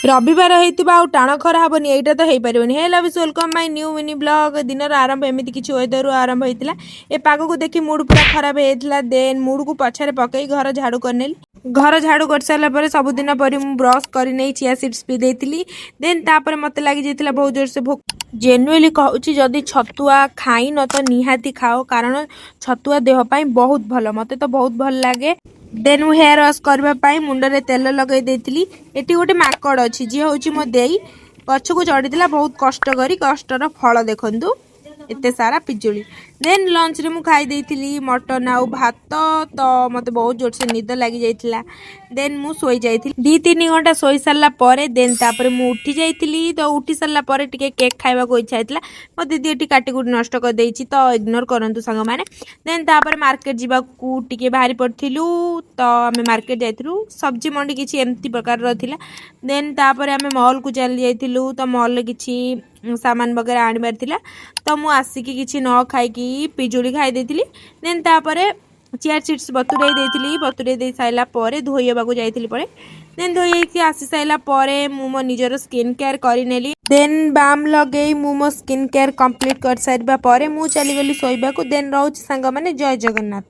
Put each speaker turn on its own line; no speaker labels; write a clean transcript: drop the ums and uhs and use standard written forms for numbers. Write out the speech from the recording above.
ରବିବାର ହେଇଥିବ ଆଉ ଟାଣ ଖରା ହବନି, ଏଇଟା ତ ହେଇପାରିବନି। Hey loves, welcome my new mini vlog। ଦିନର ଆରମ୍ଭ ଏମିତି କିଛି ୱେଦରରୁ ଆରମ୍ଭ ହେଇଥିଲା। ଏ ପାଗକୁ ଦେଖି ମୁଡ୍ ପୁରା ଖରାପ ହେଇଯାଇଥିଲା। ଦେନ୍ ମୁଡ୍କୁ ପଛରେ ପକେଇ ଘର ଝାଡ଼ୁ କରିନେଲି। ଘର ଝାଡ଼ୁ କରିସାରିଲା ପରେ ସବୁଦିନ ପରି ମୁଁ ବ୍ରସ୍ କରିନେଇ ଚିଆ ସିଡ୍ସ ପିଇ ଦେଇଥିଲି। ଦେନ୍ ତାପରେ ମୋତେ ଲାଗିଯାଇଥିଲା ବହୁତ ଜୋରସେ ଭୋକ। ଜେନୁଇନଲି କହୁଛି, ଯଦି ଛତୁଆ ଖାଇନ ତ ନିହାତି ଖାଅ, କାରଣ ଛତୁଆ ଦେହ ପାଇଁ ବହୁତ ଭଲ। ମୋତେ ତ ବହୁତ ଭଲ ଲାଗେ। ଦେନ୍ ମୁଁ ହେୟାର ୱାଶ୍ କରିବା ପାଇଁ ମୁଣ୍ଡରେ ତେଲ ଲଗେଇ ଦେଇଥିଲି। ଏଠି ଗୋଟେ ମାଙ୍କଡ଼ ଅଛି, ଯିଏ ହେଉଛି ମୋ ଦେଇ। ଗଛକୁ ଚଢ଼ିଥିଲା ବହୁତ କଷ୍ଟ କରି। କଷ୍ଟର ଫଳ ଦେଖନ୍ତୁ, ଏତେ ସାରା ପିଜୁଳି। ଦେନ୍ ଲଞ୍ଚରେ ମୁଁ ଖାଇ ଦେଇଥିଲି ମଟନ୍ ଆଉ ଭାତ। ତ ମୋତେ ବହୁତ ଜୋରସେ ନିଦ ଲାଗି ଯାଇଥିଲା। ଦେନ୍ ମୁଁ ଶୋଇଯାଇଥିଲି। 2-3 ଘଣ୍ଟା ଶୋଇ ସାରିଲା ପରେ ଦେନ୍ ତାପରେ ମୁଁ ଉଠି ଯାଇଥିଲି। ତ ଉଠି ସାରିଲା ପରେ ଟିକେ କେକ୍ ଖାଇବାକୁ ଇଚ୍ଛା ହେଇଥିଲା। ମୋ ଦିଦି ଏଠି କାଟି କୁଟି ନଷ୍ଟ କରିଦେଇଛି, ତ ଇଗ୍ନୋର କରନ୍ତୁ ସାଙ୍ଗମାନେ। ଦେନ୍ ତାପରେ ମାର୍କେଟ ଯିବାକୁ ଟିକେ ବାହାରି ପଡ଼ିଥିଲୁ। ତ ଆମେ ମାର୍କେଟ ଯାଇଥିଲୁ। ସବଜି ମଣ୍ଡି କିଛି ଏମିତି ପ୍ରକାରର ଥିଲା। ଦେନ୍ ତାପରେ ଆମେ ମଲ୍କୁ ଚାଲି ଯାଇଥିଲୁ। ତ ମଲ୍ରେ କିଛି ସାମାନ ବଗେରା ଆଣିବାର ଥିଲା। ତ ମୁଁ ଆସିକି କିଛି ନ ଖାଇକି ପିଜୁଳି ଖାଇ ଦେଇଥିଲି। ଦେନ୍ ତାପରେ ଚିଆ ସିଡ୍ସ ବତୁରେଇ ଦେଇଥିଲି। ବତୁରେଇ ଦେଇ ସାରିଲା ପରେ ଧୋଇ ହେବାକୁ ଯାଇଥିଲି ପରେ। ଦେନ୍ ଧୋଇ ହେଇକି ଆସି ସାରିଲା ପରେ ମୁଁ ମୋ ନିଜର ସ୍କିନ୍ କେୟାର କରିନେଲି। ଦେନ୍ ବାମ୍ ଲଗେଇ ମୁଁ ମୋ ସ୍କିନ୍ କେୟାର କମ୍ପ୍ଲିଟ୍ କରିସାରିବା ପରେ ମୁଁ ଚାଲିଗଲି ଶୋଇବାକୁ। ଦେନ୍ ରହୁଛି ସାଙ୍ଗମାନେ, ଜୟ ଜଗନ୍ନାଥ।